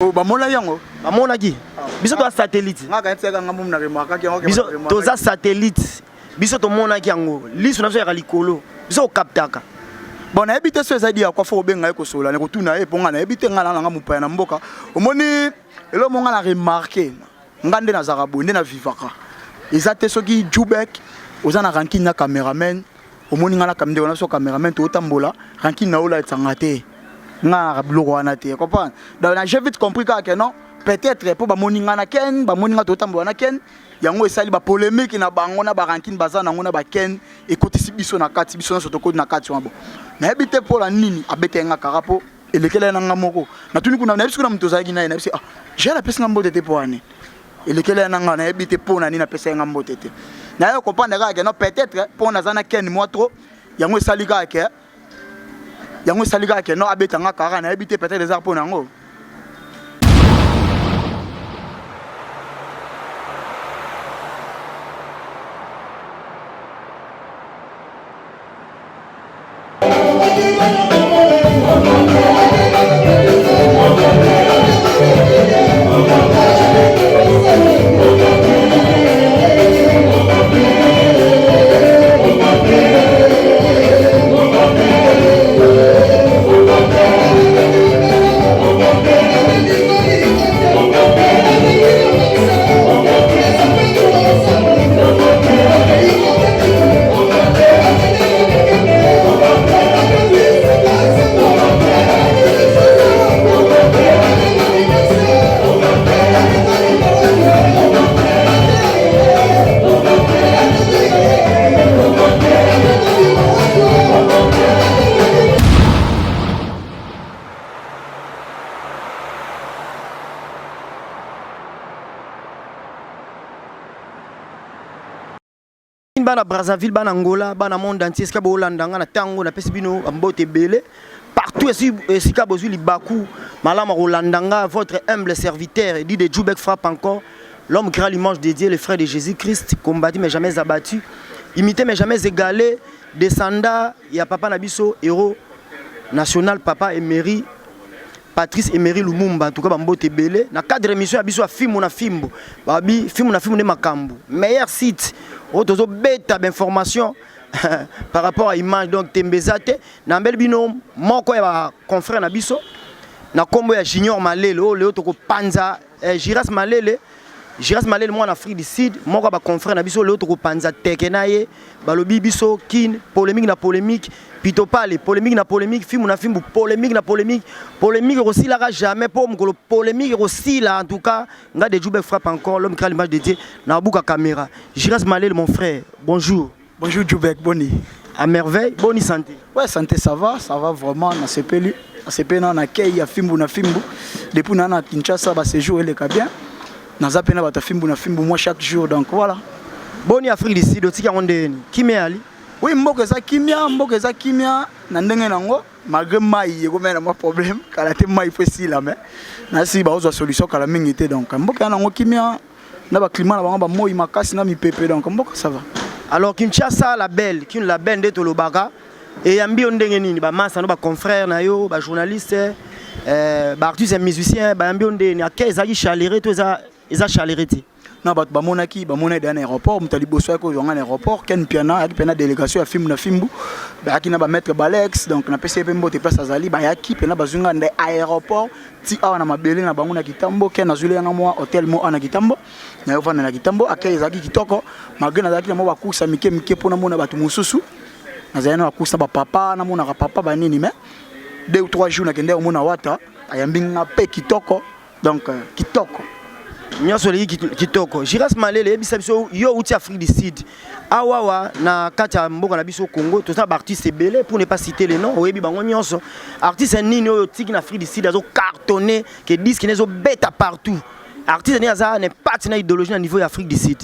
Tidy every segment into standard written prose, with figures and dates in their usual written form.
Oh, bamonaki yango? Bamonaki. Biso toza satellite. Nga kanisaka nga mumu na remarquaki yango. Biso toza satellite. Biso tomonaki yango. Liso na biso yaka likolo. Biso okaptaka. Bon, nayebi te so ezali ya kwa fo kobenga ye kosolola na kotuna ye mpo nga nayebi te nga na nanga mopaya na mboka. Omoni eloko mo nga na remarque nga nde nazalaka boye nde na vivaka. Eza te soki Djubek oza na rancune na cameraman omoni nga na ndeko na biso cameraman totambola rancune na yo olatisa nga te nga na biloko wana te comprendre. Donc na j'ai vite compris kaka que non peut-être mpo bamoni nga na Ken, bamoni nga totambola na Ken, yango esali ba polémique na bango na ba rancune baza nango na ba Ken ekotisi biso na kati, biso nyonso tokoti na kati wana. Bon, nayebi te mpo na nini abetaki nga kara mpo elekela ye na nga moko. Natuni kuna, nayebi soki na moto ozalaki na ye, nayebi ah Gel apesi nga mbote te mpo wane elekela ye na nga, nayebi te mpo na nini apesa ye nga mbote te. Naye comprendre kaka ke non peut-être mpo naza na Ken moi trop, yango esali kaka ke yango esali kaka ke non abeta nga kara, nayebi te peut-être eza mpo na yango. Bana Brazzaville, bana Angola, bana monde entier, esika bolanda nga na tango napesi bino mbote ebele partout esika bozwi libaku malamu kolanda nga, votre humble serviteur dit de Djubek frappe encore, l'homme grand l'image de Dieu, le frère de Jésus-Christ, combattu mais jamais abattu, imité mais jamais égalé, descendant ya papa na biso héros national papa Emery Patrice Emery Lumumba. En tout cas bambote ebele na cadre émission ya biso ya Fimbu na Fimbu, babi Fimbu na Fimbu nde makambo, meilleur site oyo tozobeta ba information par rapport à image. Donc tembeza te na mbeli bino moko ya ba confrère na biso na kombo ya Junior Malele oyo leo tokopanza Giras Malele, Giras Malele mwana Afrique du Sud, moko ya ba confrère na biso leo tokopanza teke na ye. Balobi biso kin polémique na polémique, pito pale polémique na polémique, fimbu na fimbu polémique na polémique, polémique ekosilaka jamais po mokolo polémique ekosila. En tout cas nga de Djubek frappe encore, l'homme crée l'image de Dieu na buka caméra. Giras Malele mon frère, bonjour. Bonjour Djubek, boni. À merveille, bonne santé. Ouais, santé ça va, ça va vraiment, na sepeli, na sepeli na kei ya fimbu na fimbu. Depuis na na Kinshasa ba séjour eleka bien. Naza pena bato fimbu na fimbu moi chaque jour, donc voilà. Boni Afrique du Sud otiki yango ndeni? Kimia ali? Oui, mboka eza kimia, mboka eza kimia na ndenge nango malgré mai ekomela na mwa problème, kala te mai faut esila mais nasi baozwa solution kala mingi te, donc mboka ya nango kimia na ba climat na bango ba moi makasi na mipepe, donc mboka ça va. Alors Kinshasa la belle, kin la belle nde tolobaka eyambi yo ndenge nini? Ba massa no ba confrères na yo, ba journalistes, ba artistes et musiciens bayambi yo ndenge nini? Ake ezalaki chaleureux to eza chaleureux te? Na bato bamonaki, bamonaki deja na aéroport, moto ya liboso ayaki kozwa nga na aéroport, Ken Piana, ayaki mpe na délégation ya Fimbu na Fimbu, bayaki na ba maître Balex, donc napesi ye mpe mbote place azali, bayaki mpe na bazwi nga nde aéroport ti awa na mabele na bango na Kitambo. Ken azwili yanga mwa hôtel mo awa na Kitambo, naye ovanda na Kitambo. Ake ezalaki kitoko malgré nazalaki na mwa bacourse ya mike mike mpo namona bato mosusu, nazalaki na bacourse na bapapa, namonaka papa banini, mais 2 ou 3 jours nakende komona Wata, ayambi nga mpe kitoko, donc kitoko nyonso eleki kitoko. Giras Malele, yebisa biso yo outi Afrique du Sud awawa na kati ya mboka na biso Congo toza ba artiste ebele, pour ne pas citer les noms, oyebi bango nyonso. Artiste nini oyo otiki na Afrique du Sud azo cartonner ke disque ne ezobeta partout? Artiste nini aza na impact na idéologie na niveau ya Afrique du Sud?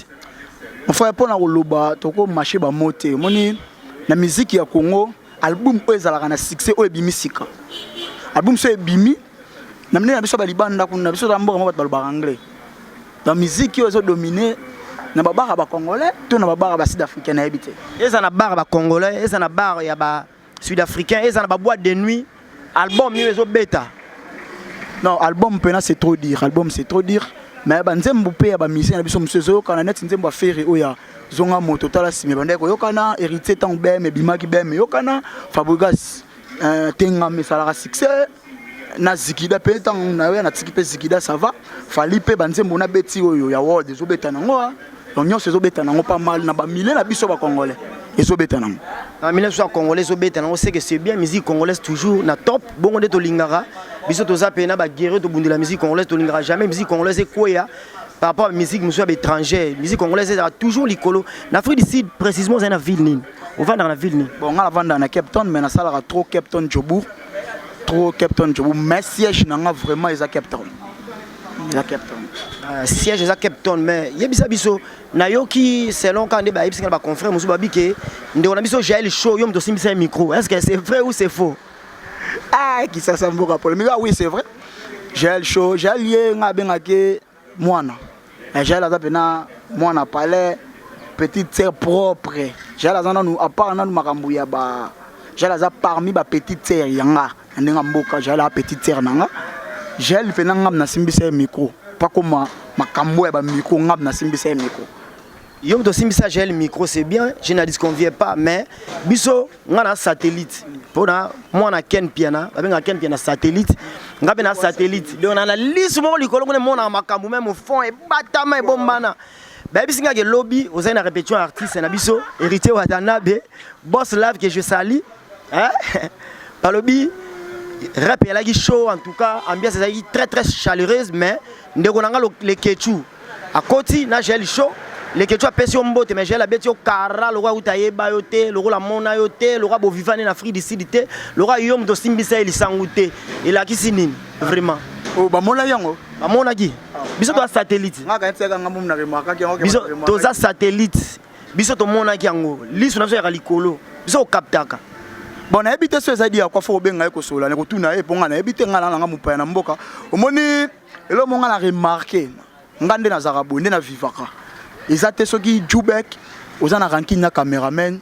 Mon frère, mpona koloba toko marché ba mots te. Omoni na musique ya Congo album oyo ezalaka na succès oyo ebimi sika, album so ebimi na minene na biso balibanda kuna na biso za mboka mo bato balobaka anglais, donc musique oyo ezodomine na babara ba congolais to na babara ba sud africain nayebi te. Eza na bar ba congolais, eza na bar ya ba sud africain, eza na ba boîte de nuit, album nini ezobeta? Non, album mpena, c'est trop dire. Album, c'est trop dire, mais banzembo mpe ya bamusicien na biso mosusu ezoyokana, neti nzembo ya Ferre oyo ya Zonga Moto, tala nsima ebandaki koyokana. Héritier, ntango bm ebimaki, bm eyokana. Fabregas, Tengama esalaka succès na Zikida mpe. Ntango na yo natiki mpe Zikida, ça va. Fally mpe, banzembo na beti oyo ya world ezobeta nango. Donc nyonso ezobeta nango pas mal na bamile na biso bacongolais, ezobeta nango. Na bamile biso ya congolais ezobeta nango, c'est que c'est bien. Musique congolaise toujours na top. Bongo nde tolingaka biso, toza mpe na baguerrier, tobundela musique congolaise. Tolingaka jamais musique congolaise ekweya par rapport à musique mosusu ya baétranger. Musique congolaise ezalaka toujours likolo. Na Afrique du Sud précisément, ozali na ville nini? Ovandaka na ville nini? Bon, nga navandaka na Cape Town, mais nasalaka trop Cape Town, Joburg, trop Cape Town, Joburg, mais siège na nga vraiment eza Cape Town, eza Cape Town. Siège eza Cape Town, mais yebisa biso, nayoki selon kaka nde bayebisi nga na baconfrère mosusu, babi ke ndeko na biso Jael Show, yo moto osimbisa ye micro. Est ce que c'est vrai ou c'est faux? Ah, Kisasa mboka polémique. Ah oui, c'est vrai. Jael Show, Jael ye nga abengaki mwana. Jael aza mpena mwana palais, petite sœur propre. Jael aza nanu, à part nanu makambo ya ba, Jael aza parmi ba petite sœur ya nga na ndenge mboka. Jael aza petite sœur na nga. Jael mpena, ngam nasimbisa ye micro, pakoma makambo ya bamicro, ngam nasimbisa ye micro. Yo moto osimbisa Jael micro, c'est bien, je ne disconviens pas, mais biso, nga na satellite mpona mwana Ken Piana, babengaka Ken Piana satellite, nga mpe na satellite. Donc na lisu moko likolo kuna emonaka makambo, même fond ebatama, ebombana. Bayebisi ngaki elobi ozali na répétition, artiste na biso Héritier Watanabe, Boss Lave que je sali, hein? Balobi rep ezalaki chaud, en tout cas ambiance ezalaki très très chaleureuse, mais ndeko na nga Lekechu akoti na Jael Show. Lekechu apesi yo mbote, mais Jael abeti yo kara lokola uta ayeba yo te, lokola amona yo te, lokola bovivani na Afrique du Sud te, lokola yo moto osimbisa ye lisangu te. Elakisi nini vraiment? Oh, bamona yango. Bamonaki biso, toza satellite. Nga kanisaka nga momu na remarquaki yango. Biso toza satellite, biso tomonaki yango, liso na biso yaka likolo, biso kokaptaka. Bon, nayebi te so ezali ya kwa fo kobenga ye, kosola na kotuna ye, mpo nga nayebi te. Nga na nanga mopaya na mboka. Omoni eloko mo nga na remarquer, nga nde nazalaka boye, nde navivaka, eza te soki Jubek oza na rancune na cameraman,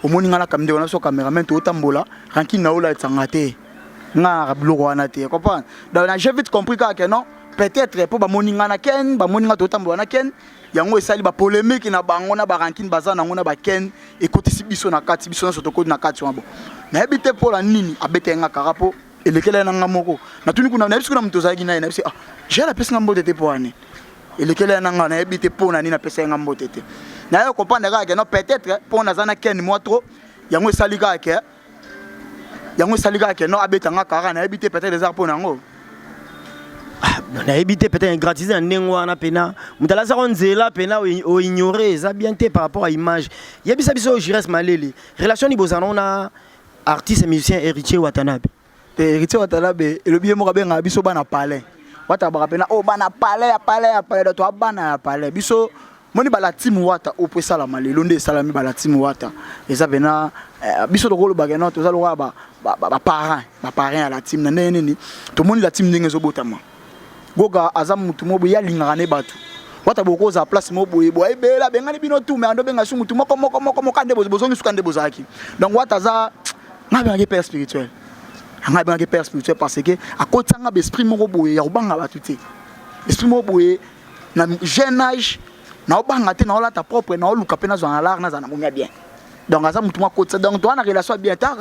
omoni nga na ndeko na biso cameraman, tootambola, rancune na olatisanga te. Nga na biloko wana te, comprendre? Donc na j'ai vite compris kaka ke non, peut-être mpo bamoni nga na Ken, bamoni nga tootambola na Ken, yango esali bapolémique na bango na barancune baza nango na baken, ekotisi biso na kati, biso nyonso tokoti na kati wana. Bon, nayebi te mpola nini abetaki nga kaka, mpo elekela ye na nga moko. Natuni kuna, nayebi soki na moto ozalaki na ye, nayebi ah, Jael apesi nga mbote te mpo wane elekela ye na nga. Nayebi te mpo na nini apesa ye nga mbote te. Naye comprendre kaka ke non, peut-être mpo naza na Ken mwa trop, yango esali kaka ke, yango esali kaka ke non, abeta nga kaka. Nayebi te, peut-être eza mpo na yango. Nayebi te, peut-être ingratitude na ndenge wana mpena moto alasaka nzela mpena oignore, eza bien te par rapport à image. Yebisa biso, Jires Malele, relation nini bozala nango na artiste musicien Héritier Watanabe? Te, Héritier Watanabe elobi ye moko abengaka biso bana palais. Wata baka mpena oyo bana palais ya palais ya palais, to bana ya palais. Biso moni bala team Wata oyo mpo esalama lelo nde esalami. Bala team Wata eza mpena biso tokolobaka no, toza lokola baparrain, baparrain ya la team. Na ndenge nini tomoni la team ndenge ezobotama, Goga aza mutu moko boye alingaka ne bato. Wata bokozala place moko boye boye ebele, abengani bino tu, mais ando benga su mutu moko moko moko moko nde bozongi suka nde bozalaki. Donc Wata aza, nga abengaki père spirituel, nga abengaki père spirituel parce que akotisanga baesprit moko boye ya kobanga bato te, esprit moko boye na jeune âge naobanga te, naolata propre, naoluka mpe nazwa na lare, nazala na momi ya bien. Donc aza mutu moko akotisa, donc toza na relation ya bien. Ta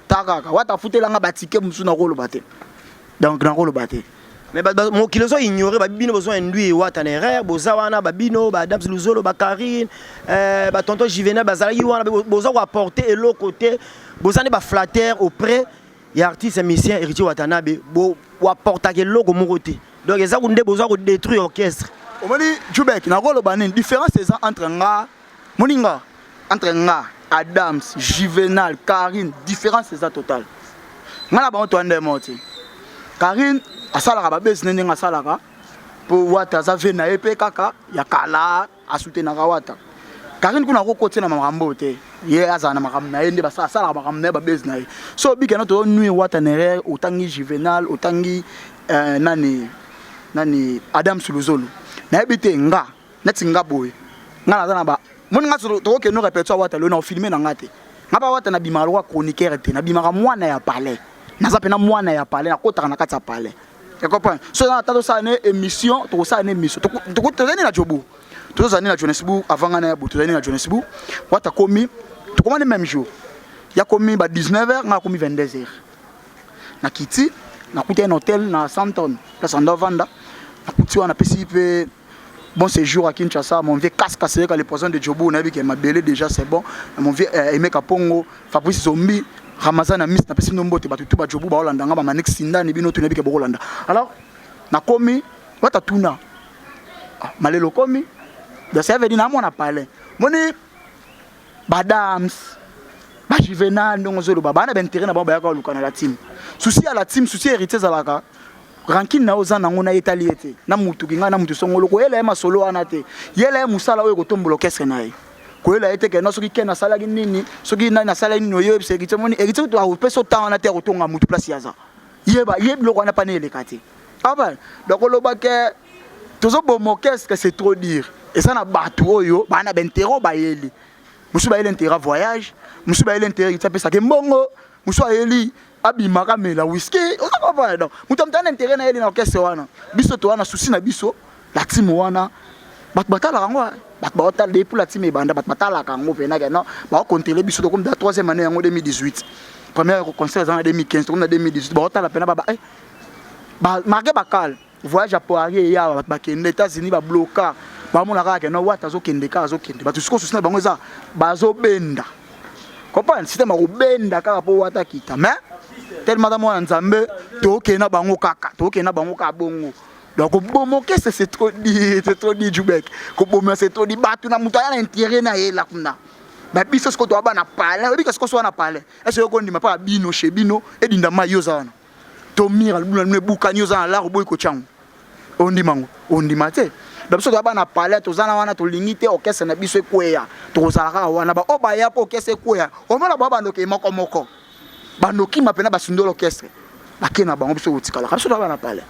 kaka Wata afutelanga batike mosusu, nakoloba te, donc nakoloba te. Mais mokili ozo ignore babino, bozo induire Wata na erreur. Boza wana, babino baadams Luzolo, bakarine, batonton Juvenal bazalaki wana, boza koapporter eloko te. Boza nde baflatter auprès ya artiste musicien Héritier Watanabe, boapportaka eloko moko te. Donc eza nde boza kodétruire orchestre. Omoni Jubek, nakoloba nini? Différence eza entre nga, moninga, entre nga, Adams, Juvenal, Karine, différence eza totale. Nga na bango toya nde mo te. Karine asalaka babesi ne ndenge asalaka mpo Wata aza ve na ye mpe kaka ya kala, asutenaka Wata. Karine kuna akokotia na makambo oyo te, ye azala na makambo na ye nde asalaka makambo na ye, babesi na ye. So obikana tozonuire Wata na erreur. Otangi Juvenal, otangi nani nani, Adams Luzolo, nayebi te. Nga neti nga boye, nga naza na ba moni, nga tokokende répertoire Wata lelo na ofilme na nga te. Nga mpa Wata nabimaka lokola chroniqueur te, nabimaka mwana ya palais, naza mpena mwana ya palais, nakotaka na kati ya palais. Ya comprendre? So na ata tosala ne émission, tokosala ne émission. Tozali na Joburg. Tozali na Johannesburg avant nga na ya bo, tozali na Johannesburg. Wata komi, tokomani même jour. Ya komi ba 19h, nga komi 22h. Nakiti, nakuti un hôtel na Sandton, place ando vanda. Nakuti wana, napesi mpe bon séjour à Kinshasa, mon vieux Casca Sereka, le poison de Joburg, nayebi ke mabele déjà c'est bon. Mon vieux Aimé Kapongo, Fabrice Zombi, Ramazan Amis, napesi bino mbote, bato tu ba Joburg baolanda nga, bamanik Sindani, bino tu nayebi ke bokolanda. Alors nakomi, wata tuna ah, malelo komi. Donc ça veut dire namona palais moni badams bajuvenal ndongo ozoloba bana baintérêt na bango bayaka koluka na la team. Souci ya la team, souci héritier ezalaka rancune na yo oza nango na etali ye te na mutuki ngai na mutu songolo koyela ye masolo wana te. Yela ye mosala oyo ekotombola orchestre na ye. Koyela ye te ke no soki ken asalaki nini, soki nani asalaki nini. Oyo oyebisa héritier, moni héritier kutu akopesa otan wana te ya kotonga mutu place yaza yeba ye biloko wana pana eleka te. Aba donc oloba ke tozoboma orchestre, c'est trop dire. Eza na bato oyo baa na baintérêt oyo bayeli. Mosusu bayeli intérêt voyage, mosusu bayeli intérêt ti apesaka mbongo, mosusu ayeli abimaka amela whisky. Oza comprendre? Donc moto amoto ana intérêt na yeli na orchestre wana. Biso to wana souci na biso la team wana, bato batalaka yango, bato baotala depuis la team ebanda, bato batalaka yango mpena ke non, baokontele biso. Tokomi da troisième année yango, 2018 première concert eza na 2015, tokomi na 2018, baotala mpena baba marke bakale voyage ya poirier eya, bato bakende États-Unis, babloka, bamona kaka ke no wata azokende kaka, azokende. Bato sikoyo souci na bango eza bazobenda, comprendre système akobenda kaka mpo wata kita. Mais tellement ata mwana Nzambe, tokende na bango kaka, tokende na bango kaka bongo. Donc koboma orchestre, c'est trop dit, c'est trop dit. Jubek, koboma, c'est trop dit. Bato na moto aya na intérêt na ye la kuna. Babiso sikoyo toya bana palais, oyebi ka sikoyo so wana palais ese okondima mpa bino chez bino edinda mai, yo oza wana tomira libula bino ebukani, oza na lar oboyi kotyango, ondima ngo ondima te. Donc biso toya bana palais, toza na wana, tolingi te orchestre na biso ekweya, tokozala kaka wana. Ba oyo baya mpo orchestre ekweya, omona bao bandoki moko moko bandokima mpena basundola orchestre, bake na bango. Biso kotikalaka, biso toya bana palais.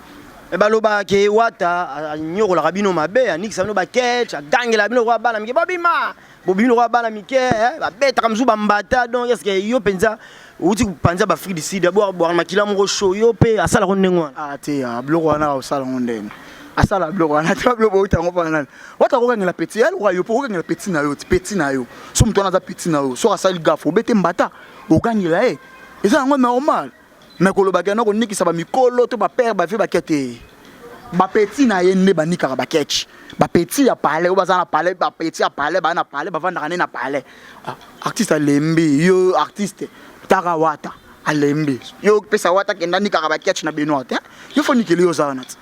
Me balobaka ke wata anyokolaka bino mabe, anikisa bino baketch, agangela bino lokola bana mike, bobima bobimi lokola bana mike, babetaka mosusu bambata. Donc est ce que yo mpenza outi kopanza baAfrique du Sud, bwaka makila moko chaud, yo mpe asalako ndenge wana? Ah te, ah, biloko wana osala ngo ndenge asala biloko wana te. Biloko outa yango mpona nani? Wata kokangela petit ya lokola yo mpo kokangela petit na yo ti petit na yo. So moto wana aza petit na yo, soki asali gaffe, obete mbata, okangela ye, eza yango normal. Mais kolobaka yana konikisa bamikolo to bapère bavie bakia te. Bapeti na ye nde banikaka baketch, bapeti ya palais oyo baza na palais, bapeti ya palais baa na palais, bavandaka nde na palais. Ah, artiste alembi yo, artiste taka wata alembi yo, pesa wata kenda nikaka baketch na benoit te. Yo fo nikeli, yo oza wana ti.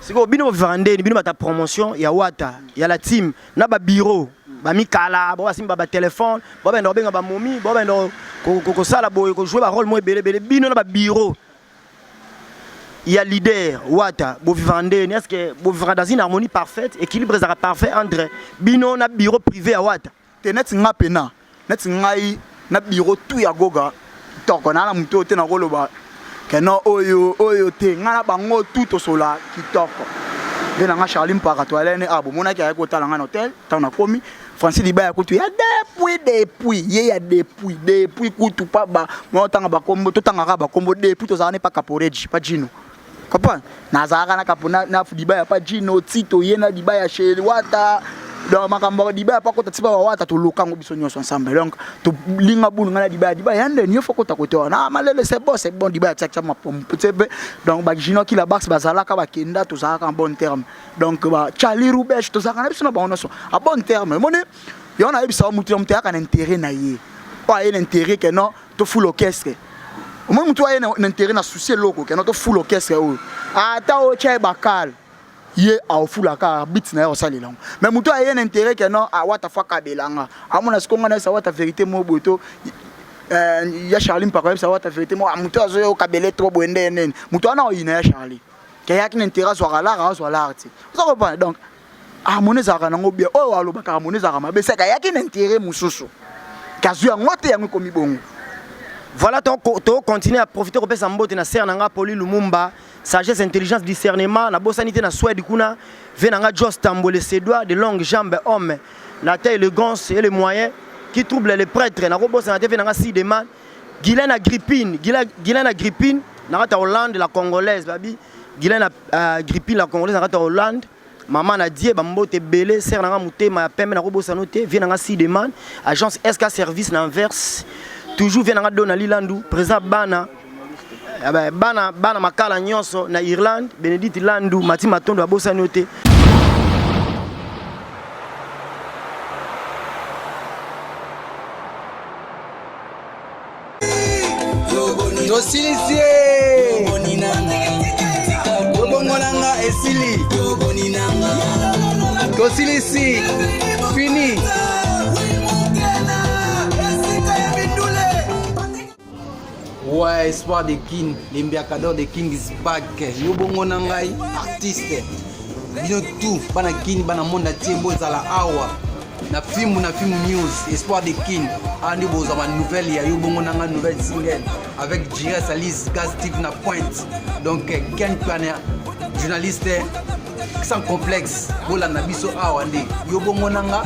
Sikoyo bino bovivaka ndeni, bino bata promotion ya wata ya la team na babureau bamikala bao basimba batelefone, bao benda kobenga bamomi, bao benda kosala boye, kojouer barôle mo ebele ebele, bino na babureau ya leader wata bovivaka ndeni? Est ce que bovivaka dans une harmonie parfaite, équilibre ezalaka parfait entre bino na bureau privé ya wata? Te, neti nga pena, neti ngai na bureau tu ya Goga kitoko naa na motu oyo te nakoloba keno oyo oyo te. Ngai na bango tu tosola kitoko nde na nga Charli Mpaka toalene a bomonaki ayaki kotala ngai na hotel ntango nakomi. Francis Libaya kutu ya depuis ye ya depuis kutu pa ba mo otanga bakombo, totangaka bakombo depuis tozalaka ne pa Caporeji pa Jino, comprendre? Nazalaka na kapo na Dibaya pa Jino Tito ye na Dibaya chez Wata. Donc makambo ya Dibaya pa kota ti pa bawata, toluka yango biso nyonso ensemble. Donc tolinga bunu ngai na Dibaya. Dibaya ya ndeni yo fo kota kote wana. Ah, malele, c'est bon, c'est bon. Dibaya tiakia mapompe mpe. Donc bagino kila bax bazalaka bakenda, tozalaka en bon terme. Donc ba Charlie Rubesh tozalaka na biso na bango nyonso en bon terme. Moni yo nayebisa mutu na mutu ayaka na intérêt na ye. Oyo aye na intérêt ke non, tofula orchestre, omoni mutu aye na intérêt na souci eloko ke non, tofula orchestre oyo, ata otya ye bakale, ye aofulaka bit na ye osalela yango. Mais moto aye na intérêt ke non, awata fo akabelanga, amona siko nga nayesa wata vérité mo boye to ya Charlie Mpaka oyebisa wata vérité mo, moto azoya okabele trop boye nde nini, moto wana oyina ya Charlie ke ayaki na intérêt azwaka lara, azwa lara te. Oza comprendre? Donc harmonie ezalaka nango bien. Oyo alobaka harmonie ezalaka mabe, seka ayaki na intérêt mosusu kazwi yango te, yango ekomi bongo. Voilà, to continuer à profiter kopesa mbote na sœur na nga Poli Lumumba, sagesse, intelligence, discernement. Nabosani te na Suède kuna ve na nga Jos Tambole Sedois de longues jambes, homme la taille, élégance et les moyens qui trouble les prêtres. Nakobosana te ve na nga Sideman, Guylaine Agrippine, Guylaine Agrippine na kati ya Hollande, la congolaise babi. Guylaine Agrippine la congolaise na kati ya Hollande. Maman na die ba mbote ebele sœur na nga motema ya pembe nakobosana te vie na nga Sideman agence SK service na Anvers toujours vie na nga Dona Lilandu président bana eh bana bana makala nyonso na Irlande Benedicte Landu Mati Matondo abosani yo te. Tosilisi ye lobongo na nga esili tosilisi fini. Ouais, espoir de King, l'embiakador de King is back. Yo bongo na ngai, artiste. Bino tout, bana King, bana monde entier, bozala awa. Na fimbu na fimbu news, espoir de King. Awa nde bozwa ba nouvelle ya yo bongo na ngai, nouvelle single avec Jires Alice, Gaz Steve na pointe. Donc Ken Planner, journaliste sans complexe, bolanda biso awa nde yo bongo na nga,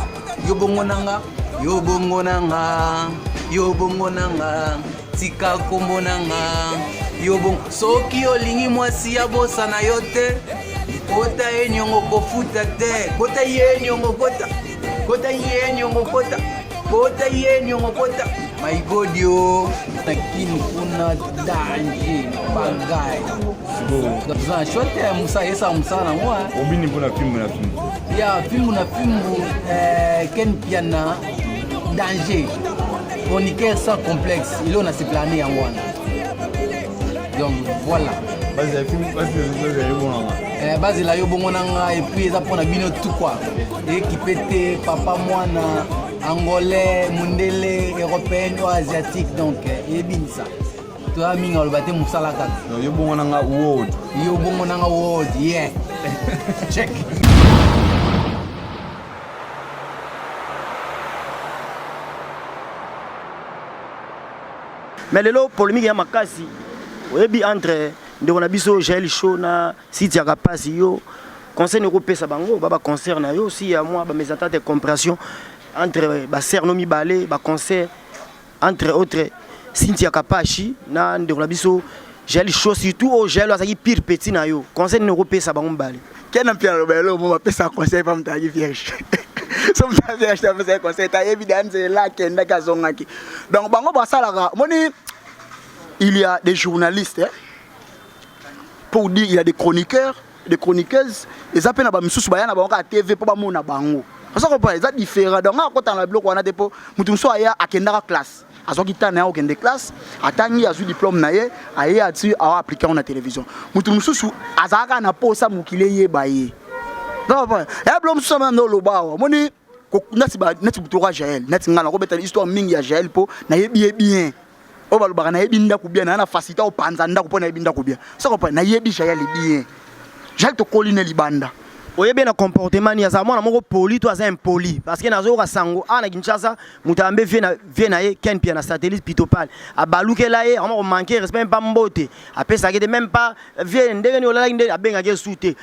yo bongo na nga, yo bongo na nga, yo bongo na nga, tika kombo na nga, yo bongo. Soki olingi mwasi abosana yo te, kota ye niongo kofuta te, kota ye niongo kota, kota ye niongo kota, kota ye niongo kota. My God yo na Kin kuna danger bagai. Toza na choix te, mosala esala mosala nango. Obini mpona fimbu na fimbu. Ya fimbu na fimbu, Ken Mpiana danger. Chroniqueur sans complexe, il na seplane yango wana. Donc voilà. Bazela yo bongo na nga et puis eza mpona bino tout quoi. Ekipe te papa mwana angolais, mundele, européen ou asiatique donc eyebinisa. Toza mingi aloba te mosala kaka. Donc yo bongo na nga world. Yo bongo na nga world, yeah. Check. Mais lelo polémique ya makasi oyebi entre ndeko na biso Jael Show na site ya Kapasi yo conseil niko pesa bango ba ba concert na yo si ya moi ba mésentente de compréhension entre ba sœur no mibale ba concert entre autres Cynthia Kapashi na ndeko na biso Jael Show surtout au Jael azaki pire petit na yo conseil niko pesa bango mibale. Kena mpia loba elo mo bapesa conseil pa mutaki vierge. So mutaki vierge ta pesa conseil ta yebi da nzela kenda ka zongaki. Donc bango basalaka moni il y a des journalistes hein, pour dire il y a des chroniqueurs, des chroniqueuses, eza pe na ba misusu baya na bango ka TV po ba mona bango. Ozo comprendre eza différent. Donc akota na biloko wana te po mutu mususu aya akendaka classe. Azwaki temps na ye okende classe, atangi azwi diplôme na ye, aye ati awa appliquer yango na télévision. Mutu mususu azalaka na posa mokili eyeba ye. Ozo comprendre? Ya biloko mususu wana nde oloba awa. Omoni neti ba neti butu ya Jael, neti nga nakobeta histoire mingi ya Jael po nayebi ye bien. Oyo balobaka nayebi ndako bien, na na facilité opanza ndako po nayebi ndako bien. Ozo comprendre? Nayebi Jael bien. Jael tokoli ne libanda. Oyebi na comportement ni aza mwana moko poli to aza impoli parce que nazoyoka sango awa na Kinshasa moto ayambe vie na vie na ye Ken Pia na satellite Pitopal abalukela ye akoma ko manquer respect même pas mbote apesaki te même pas vie ndenge nini olalaki nde abengaki ye su te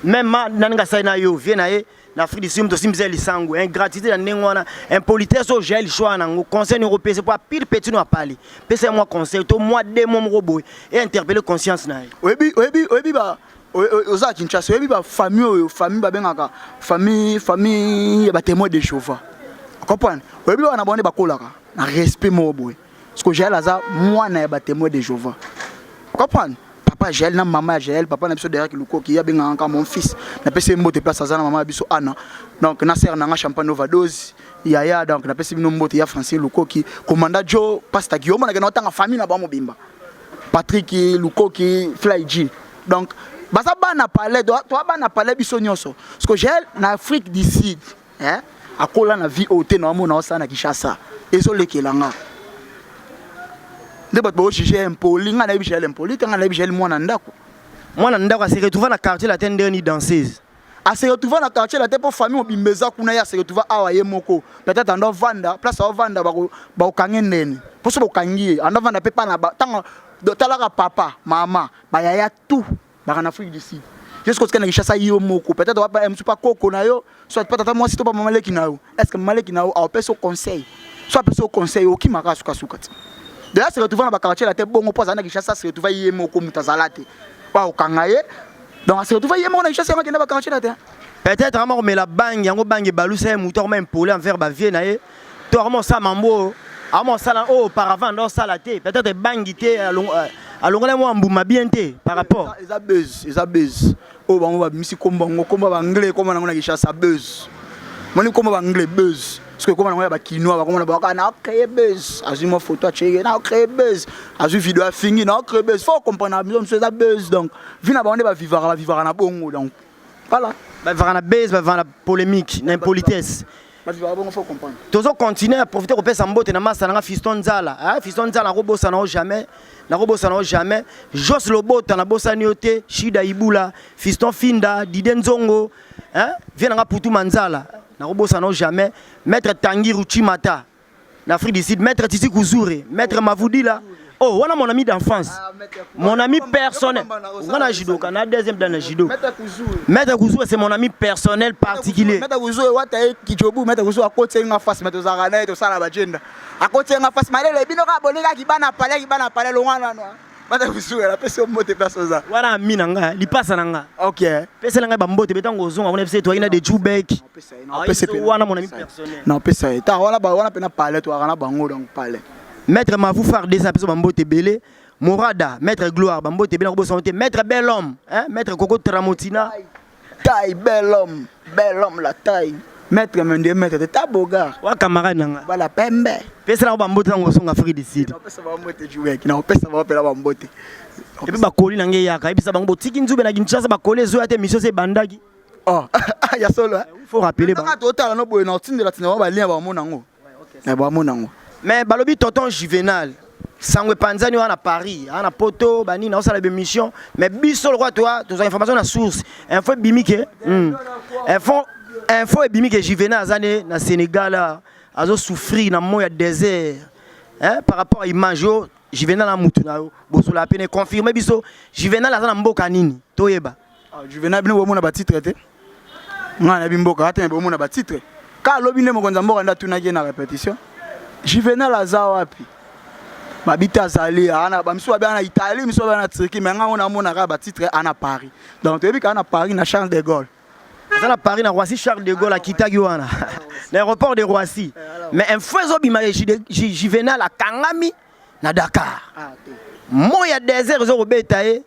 même ma nani ngasai na yo vie na ye na Afrique du Sud moto osimbisa ye lisango ingratitude na ndenge wana impolitesse oyo Jael choix nango conseil nini okopesa po pire petit no apali pesa ye mwa conseil to mwa deux mots moko boye et interpeller conscience na ye. Oyebi, oyebi, oyebi ba oza Kinshasa, oyebi ba famille oyo, famille babengaka famille, famille ya ba témoins de Jéhovah. Comprendre? Oyebi wana bango nde bakolaka na respect moko boye. Parce que Jael aza mwana ya ba témoins de Jéhovah. Comprendre? Papa Jael na mama ya Jael, papa na biso Derek Lukoki, ya bengaka kaka mon fils. Na pesi ye mbote place aza na mama ya biso Anna. Donc na sœur na nga champagne overdose. Yaya donc na pesi bino mbote ya Francine Lukoki, commandant Joe, pasteur Guillaume na kena otanga famille na bango mobimba. Patrick Lukoki, Fly G. Donc baza bana palais, toi bana palais biso nyonso. Parce que Jael na Afrique du Sud, hein, akola na vie oyo te na mona osala na Kinshasa. Ezolekela nga. Nde bato baojuge impoli, nga nayebi Jael impoli te, nga nayebi Jael mwana ndako. Mwana ndako a se retrouva na quartier latin ndenge ni danseuse. A se retrouva na quartier latin po famille mobimba eza kuna, ye a se retrouva awa ye moko. Peut-être ando vanda, place ao vanda bakokange ndeni. Po so bokangi ye, ando vanda pe pa na ba, tango, do, talaka papa, mama, ba yaya tout, baka na Afrique du Sud. Jusqu'au na Kinshasa yo moko, peut-être wa pa msu pa koko na yo, soit pa tata mwasi to pa mama leki na yo. Est-ce que mama leki na yo a opesa conseil? Soit apesa conseil okimaka suka suka ti. De là se retrouver na ba quartier la te bongo po azala na Kinshasa se retrouver ye moko mutu azala te. Bakokanga ye. Donc ase retrouve ye moko na Kinshasa, yango akenda ba quartier latin. Peut-être akoma komela bangi, yango bangi ebalusa ye motu, akoma impoli envers bavie na ye, to akoma kosala mambo oyo akoma kosala oyo auparavant anda osala te. Peut-être bangi te, alongola mwa mbuma bien te par rapport. Eza buzz, eza buzz oyo bango babimisi kombo yango, kombo ya baanglais ekoma nango na Kinshasa buzz. Moni kombo ya baanglais buzz, parce que ekoma nango ya bakinois, bakoma na baka na créer buzz, azwi mwa photo atie na créer buzz, azwi video afingi na créer buzz. Faut comprendre na biso mosusu eza buzz. Donc vie na bango nde bavivaka, bavivaka na bongo. Donc voilà. Bavivaka na buzz, bavivaka na polémique, na impolitesse. Bavivaka bongo, faut comprendre. Tozo continuer à profiter kopesa mbote na masa nanga Fiston Nzala, hein? Fiston Nzala, nakobosana yo jamais, nakobosana yo jamais. Jos Lobota, nabosani yo te. Shida Ibula, Fiston Finda, Dide Nzongo, hein? Vie nanga Putu Manzala, nakobosana yo jamais. Maître Tangi Ruchimata na Afrique du Sud, Maître Titi Kuzure, Maître Mavudila, oh wana mon ami d'enfance, mon ami personnel, nga na judoka na deuxième dan na judo. Maître Kuzure, c'est mon ami personnel particulier. Maître Kuzure wata ye kijobu. Maître Kuzure akoti nga face, mais tozalaka na ye, tosala bagenda, akoti nga face malele bino kaka bolingaki bana palais, bana palais longwa nano. Maître Kuzure, napesi yo mbote place oza. Wana ami na nga, lipasa na nga. Ok. Pesela ngai bambote betango ozonga kuna biso toyaki na de Jubek. Wana mon ami personnel. Napesa ye ta wana, wana mpena palais toyaka na bango, donc palais. Maître Mavu Fardesa, biso bambote ebele. Morada, Maître Gloire, bambote ebele, nakobosana te. Maître Bel Homme, hein? Maître Coco Tramotina. Taille, bel homme, bel homme, la taille, maître mende, maître te ta bogar. Wa camarade na nga. Bala pembe. Pesela ngo bambote ntango ozonga Afrique du Sud. Napesa bambote Jubek, napesa bango mpela bambote. Et puis bakoli na ngai eyaka, yebisa bango botiki nzube na Kinshasa, bakoli ezoya te, mission eza ebandaki. Oh, ya solo, eh? Il faut rappeler bango. Kaka totala no boye na otindela tinda bango balien, bamona yango, bamona yango. Mais balobi tonton Juvenal, sango epanzani wana na Paris, wana poto banini aosala bémission, mais biso lokwa toa tozwa information na source, info ebimi ke info ebimi ke Juvenal aza ne na Sénégal, azosouffrir na moi ya désert, hein, par rapport à image oyo. Juvenal na mutu na yo bosola pene, confirme biso Juvenal aza na mboka nini, toyeba. Ah, Juvenal, bino bomona batitre te, ngai nayebi mboka ate, bomona batitre ka alobi nde mokonzi ya mboka nde atunaki ye na répétition: Juvenal aza wapi? Babi te azali ana, bamisusu babi ana Italie, misusu babi ana Turquie, mais ngai ngo namona kaka batitre ana Paris. Donc toyebi kaka na Paris, na Charles de Gaulle. Aza na Paris, na Roissy Charles de Gaulle, akitaki wana na aéroport de Roissy. Mais info ezobima ye Juvenal akangami na Dakar, moi ya désert ezokobeta ye.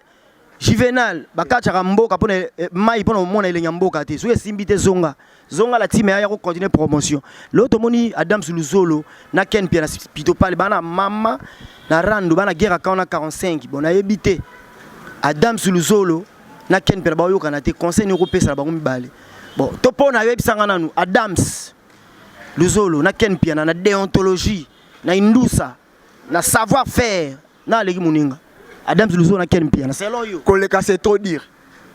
Juvenal, bakatiaka mboka mpona mai, mpona komona elengi ya mboka te. Soki esimbi te, zonga, zonga la time ya kocontinue promotion. Lelo tomoni Adams Luzolo na Ken Pia na Pito Pale, bana mama na rando, bana guerre akao na 45. Bon, nayebi te, Adams Luzolo na Ken Pia baoyokana te, conseil nini okopesa na bango mibale? Bon, to mpo na yoyebisanga nanu, Adams Luzolo na Ken Piana, na déontologie, na indusa, na savoir faire, na aleki moninga? Adams Luzolo na Ken Piana, selon yo. Koleka, c'est trop dire.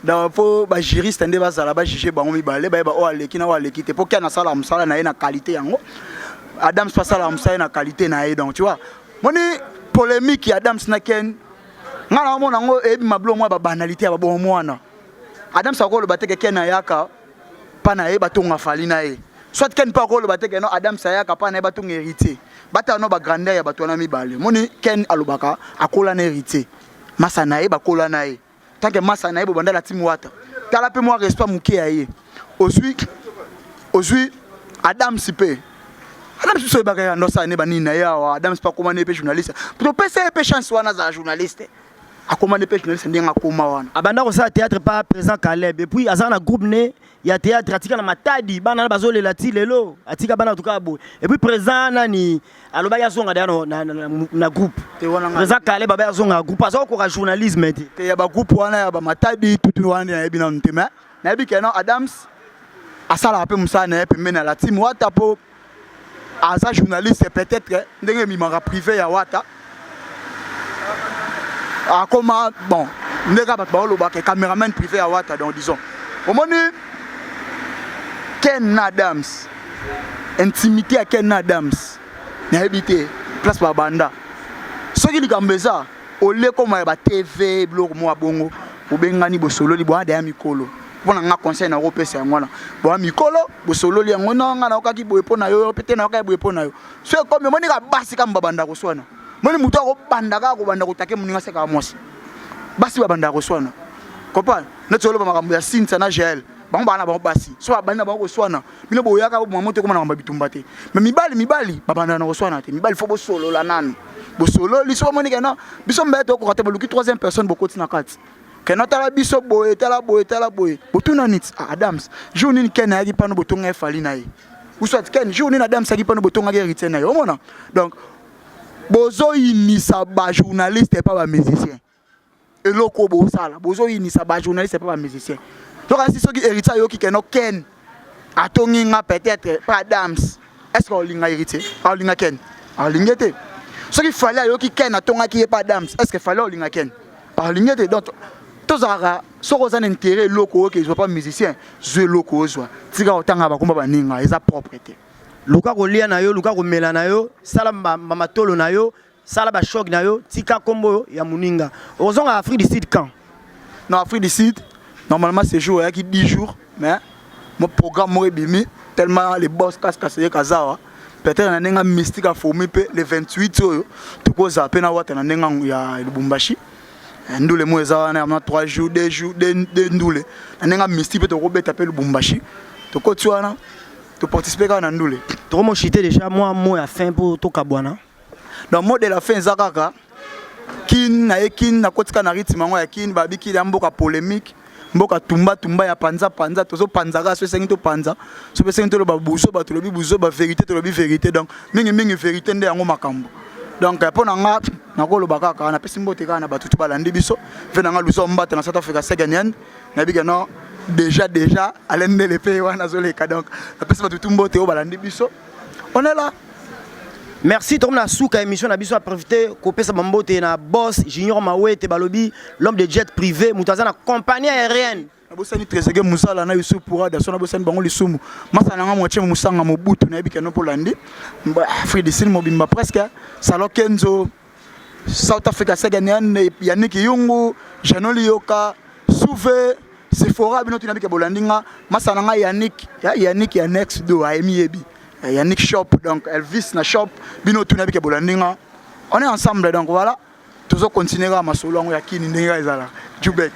Donc mpo bajuriste nde bazala bajuge bango mibale, bayeba oyo aleki na oyo aleki te, mpo Ken asalaka mosala na ye na qualité yango, Adams mpe asalaka mosala ye na qualité na ye. Donc tu vois, moni polémique ya Adams na Ken, ngai na omona yango eyebima bilo mwa babanalité ya babongo mwana. Adams akoloba te ke Ken ayaka mpa na ye batonga Fally na ye, soit Ken mpe akoloba te ke no Adams ayaka mpa na ye batonga Héritier. Batala no bagrandeur ya bato wana mibale. Moni Ken alobaka akola na Héritier, masa na ye, bakola na ye tant que masa na ye bobanda la team Wata. Tala mpe mwa respect moke ya ye. Ozwi Adams mpe, Adams biso oyebaka ya ndo asala ne banini na ye awa. Adams mpe akoma ne mpe journaliste, topesa ye mpe chance wana azala journaliste, akoma ne mpe journaliste ndenge akoma wana. Abanda kosala théâtre pa président Caleb, et puis aza na groupe ne ya théâtre, atika na Matadi, bana na bazolela ti lelo, atika bana tuka boye. Et puis président nani alobaki azonga deya na groupe. Te, wana président Caleb abai azonga na groupe, aza kokoka journalisme te. Te, ya bagroupe wana ya bamatadi tutu wana nde nayebi nanu te, mais nayebi ke non, Adams asalaka mpe mosala na ye pembeni ya la team Wata, mpo aza journaliste. Peut-être ndenge emimaka privé ya Wata, akoma bon ndenge kaka bato baolobaka cameraman privé ya Wata. Donc disons, omoni Ken na Adams, intimité ya Ken na Adams, nayebi te place babanda. Soki likambo eza olie koma ya batv, biloko moko ya bongo, bobengani, bosololi, boya daya mikolo. Mpo na nga, conseil nakopesa yango wana: boya mikolo, bosololi yango. No, nga nayokaki boye mpo na yo, pe te nayokaki boye mpo na yo. So ekomi, omoni ka basi kaka babanda koswana, moni moto akobanda kaka kobanda kotake moninga, sekaka mwasi, basi babandaka koswana. Comprendre? Neti oloba makambo ya Cynthia na Jael. Bango bana bango basi. So babandi na bango koswana. Bino boyaka boboma moto ekoma na makambo ya bitumba te. Mais mibali mibali babanda na koswana te. Mibali faut bosolola nanu. Bosololi so bomoni ke non biso mibali tokoka te boluki troisième personne bokoti na kati. Ke non tala biso boye tala boye tala boye. Botuna nini? Ah, Adams jour nini Ken ayaki pano botonga ye Fally na ye. Ou soit Ken jour nini Adams ayaki pano botongaki héritier na ye. Omona? Donc bozoyinisa ba journaliste epa ba musicien. Eloko oyo bosala bozoyinisa ba journaliste epa ba musicien. Tokasi soki héritier ayoki ke no Ken atongi nga peut-être pa Adams, est-ce que olinga héritier? Olinga Ken? Olinga te. Soki Fally ayoki Ken atongaki ye pa Adams, est-ce que Fally olinga Ken? Olinga te. Donc tozalaka soki oza na intérêt eloko oyo ke ezwa pa musicien, zwa eloko ozwa. Tika kotanga bakomba baninga, eza propre te. Luka kolia na yo, luka komela na yo, sala matolo na yo, sala ba choc na yo, tika kombo ya muninga. Ozonga Afrique du Sud quand? Non, Afrique du Sud, normalement séjour eyaki 10 jours, mais mon programme moko ebimi tellement les boss kaskaseye kazawa. Peut-être na ndenge mystique a formé pe le 28 oyo tokozala pe na wata na ndenge ya Lubumbashi. Ndule mo eza wana na 3 jours, 2 jours, 2 ndule. Na ndenge mystique pe tokobeta pe Lubumbashi. Tokoti wana to participer kaka na ndule. Tokomo chuter déjà moi mot ya fin pour tokabwana. Donc mot de la fin eza kaka kin na ye kin na kotika na rythme yango ya kin babiki ya mboka polémique mboka tumba tumba ya panza panza tozo panza ka so esengi to panza so esengi to loba buzo ba tolobi buzo ba vérité tolobi vérité. Donc mingi mingi vérité nde yango makambo. Donc mpo na nga nakoloba kaka napesi mbote kaka na bato to balandi biso ve na nga Luzo Mbata na South Africa second hand nayebi ke non déjà déjà alendele pe wana azoleka. Donc napesi bato tu mbote oyo balandi biso, on est là. Merci tokomi na suka émission na biso. A profiter kopesa bambote na boss Junior Mawete, balobi l'homme de jet privé, moto aza na compagnie aérienne. Nabosani Trésege Mosala na Yusuf Pourada so nabosani bango lisumu masala nanga moitié Mosanga Mobutu nayebi ke no mpo landi Afrique du Sud mobimba presque Salo Kenzo South Africa second Yannick Yungu Jano Liyoka Souve Sephora bino tuna bike bolandi nga masala nanga Yannick ya Yannick ya next do ayemi yebi Yannick shop donc Elvis na shop bino tuna bike bolandi nga, on est ensemble. Donc voilà, tozo continuer kaka masolo yango ya kini ndenge kaka ezalaka Jubek.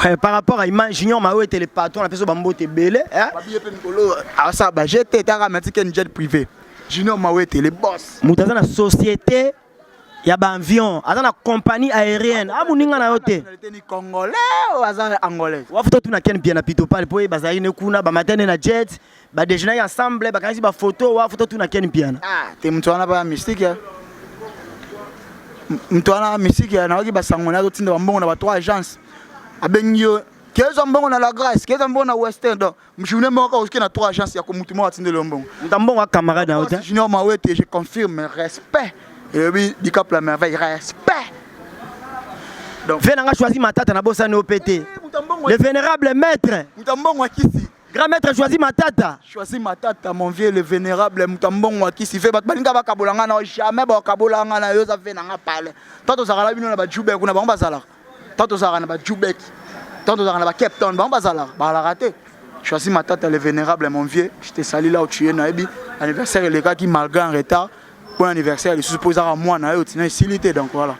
Ouais, par rapport à Image Junior Mawete le patron, napesa bambote ebele, hein? Babiye mpe mikolo asala bajet te taka matike jet privé Junior Mawete le boss. Moto aza na société ya baavion, aza na compagnie aérienne, amoninga na yo te. Nationalité ni congolais oyo aza angolais. Wafuta tuna Ken Pia na Pito Pale po ye bazalaki ne kuna bamatene na jet badéjeunaki ensemble, bakangisi bafoto. Wafuta tuna Ken Piana. Ah te, moto wana baya mystique ya moto wana mystique ya nayoki basango na azotinda bambongo na ba trois agence, abengi yo kezwa mbongo na La Grâce, kezwa mbongo na Western. Donc journée moko okoki na trois agence ya komutu moko atindeli yo mbongo. Moto mbongo a camarade na yo te. Junior Mawete, je confirme, respect. Elobi Dicap la Merveille, respect. Donc ve nanga Choisi Matata, nabosani yo pe te, le vénérable maître. Moto mbongo akisi. Grand maître Choisi Matata. Choisi Matata, mon vieux, le vénérable moto mbongo akisi ve bato balinga bakabola nga na jamais bakabola nga na yo oza ve nanga pale to tozalaka na bino na bajubek kuna bango bazalaka to tozalaka na bajubek to tozalaka na ba Cape Town bango bazalaka bazalaka te. Choisi Matata le vénérable, mon vieux, je te salue là où tu es. Nayebi anniversaire elekaki malgré en retard, bon anniversaire lisusu mpo ezaka mwana oyo tina esili te. Donc voilà.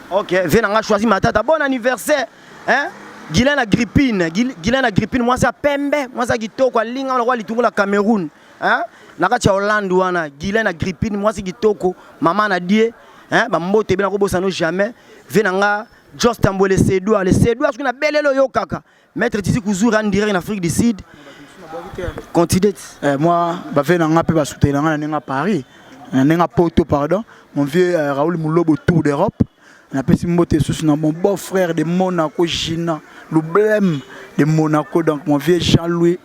Ok, ve nanga Choisi Matata, bon anniversaire, hein? Guylaine Agrippine, Guylaine Agrippine, mwasi ya pembe, mwasi ya kitoko, alinga lokola litungu la Cameroun, hein? Na kati ya Hollande wana, Guylaine Agrippine, mwasi kitoko, mama na die, hein? Bambote ebele nakobosana jamais. Ve nanga Jos Tambwe le Sedois, le Sedois soki na belelo yo kaka. Maître Titi Kuzura en direct en Afrique du Sud. Continue. Moi, bave na nga mpe basoutenir nga na ndenge ya Paris, na ndenge ya Poto, pardon. Mon vieux Raoul Mulobo Tour d'Europe. Napesi mbote lisusu na mon beau frère de Monaco Gina Lublem de Monaco. Donc mon vieux Jean-Louis,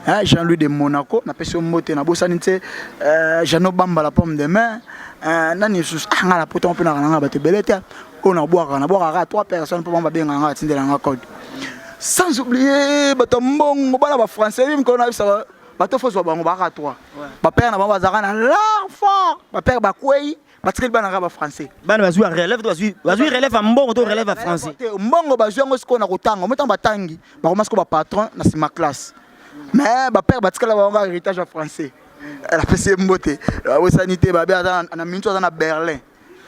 hein, Jean-Louis de Monaco, napesi yo mbote. Nabosani te Jeannot Bamba la pomme de main, nani lisusu ah, nga na poto mpe naka nanga bato ebele te oyo nabwakaka nabwakaka trois personnes mpo bango babengaka nga batindela nga code, sans oublier bato ya mbongo bana bafrançais yebi mikolo nayebisa bato fozwa bango bakaka trois bapère na bango bazalaka na l'art fort, bapère bakwei batikeli bana kaka bafrançais. Bana bazwi relève to bazwi relève ya mbongo to relève ya français? Te, mbongo bazwi yango sikoyo na kotanga mo ntango batangi bakoma sikoyo bapatron na nsima classe, mais bapère batikala bango kaka héritage ya français. Napesi ye mbote, awesani te babe aza na minute aza na Berlin.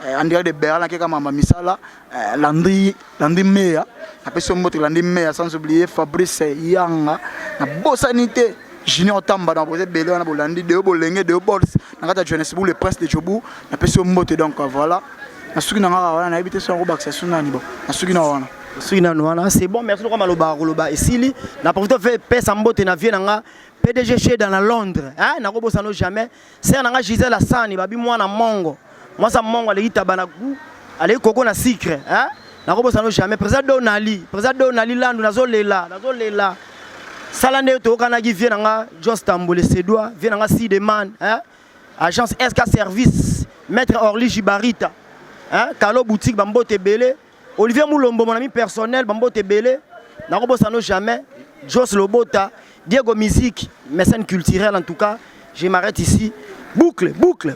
Eh, en direct de Berlin nakeka mamba misala eh, Landry Landry Meya napesi yo mbote Landry Meya sans oublier Fabrice Yanga nabosani te Junior Tamba na boze ebele wana bolandi Deo Bolenge Deo Bols na kati ya Johannesburg le prince de Jobu napesi yo mbote donc voilà nasuki na ngaka wana nayebi te soki nakobakisa su nani bon nasuki na wana. Soki nanu wana c'est bon, merci lokwa maloba koloba esili na profite fe pesa mbote na vie na nga PDG Sheda na Londres hein, nakobosano jamais. Sœur na nga Gisèle Asani babi mwana mongo. Mwasa mongo aleki taba na goût, aleki koko na sucre, hein? Nakobosana jamais président Donali, président Donali Landu nazolela, nazolela. Sala nde toyokanaki vie na nga Jos Tambole Sedois, vie na nga Sideman, hein? Agence SK Service, Maître Orly Jibarita, hein? Kalo boutique bambote ebele. Olivier Mulombo mon ami personnel bambote ebele. Nakobosana jamais Jos Lobota, Diego Musique, mécène culturel en tout cas, je m'arrête ici. Boucle, boucle.